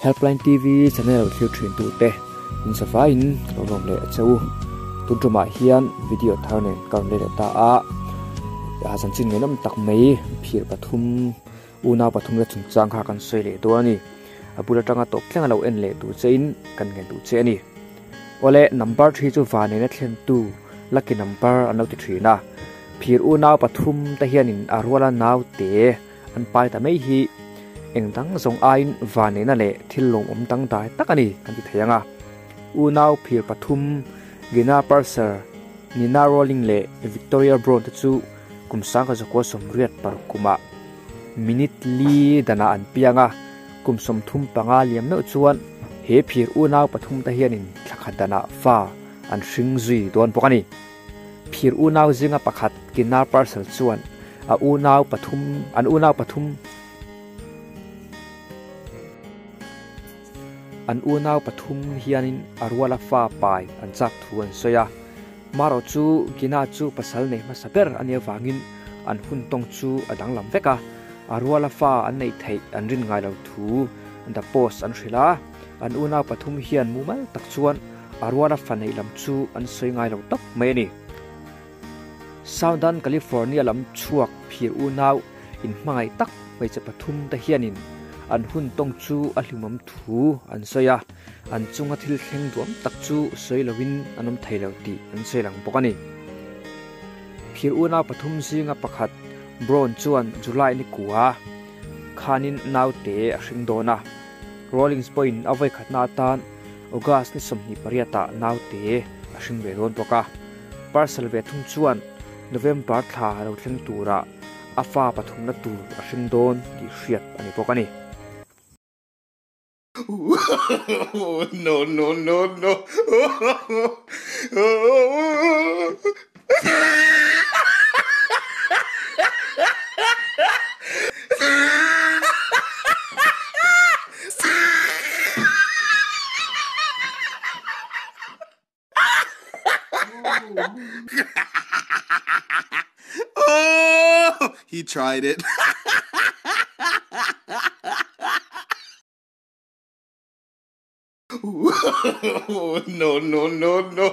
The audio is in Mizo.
Helpline TV channel lo thlir thin tute in zavaiin ka lo lawm leh a che u. Tun tumah hian video thar nen ka rawn let leh ta a, a chanchin ngaihnawm tak mai phir pathum unau pathum te chungchang kha kan sawi leh dawn a ni. A bul atanga tawp thleng a lo en leh tur chein kan ngen duh che a ni. Awle number thi chu van nena thlentu lucky number an lo ti thin a, phir unau pathum te hianin a ruala naute an pai ta mai hi eng dang zawng aiin van nena leh thil lawmawm dangdai tak a ni kan ti thei ang a. Unau phir pathum Gina Purser, Nina Rowling leh Victoria Brown te chu kum sangkhat zakua sawmriat paruk kumah minute li danah an piang a, kum 35 liam meuh chuan he phir unau pathum te hianin thla khat danah fa an hring zui dawn bawk a ni. Phir unau zinga pakhat Kinar Parcel chuan a unau pathum an unau pathum an unau pathum hianin a ruala fa pai an chak thu an sawi a. Marawh chu Gina chu pasal nei hmasa ber a nih avangin an hun tawng chu a danglam vek a, a ruala fa an neih theih an rin ngai lo thu The Post an hrilh a, an unau pathum hian mumal tak chuan a ruala fa neih lam chu an sawi ngai lo tawp mai a ni. Southern California lam chhuak phir unau inhmangaih tak hmeichhe pathum te hianin an hun tawng chu a hlimawm thu an sawi a. An chunga thil thleng duam tak chu sawi loin an awm thei lo tih an sawi lang bawk a ni. Phir unau pathum zinga pakhat Brown chuan July ni kua khanin naute a hring dawn a. Rawlings pawhin a vawikhatna atan August ni 28 ah naute a hring ve dawn bawk a. Parcel ve thung chuan November thla lo thleng turah a fa pathumna tur a hring dawn tih hriat a ni bawk a ni. No no no no Oh, he tried it. No, no, no, no.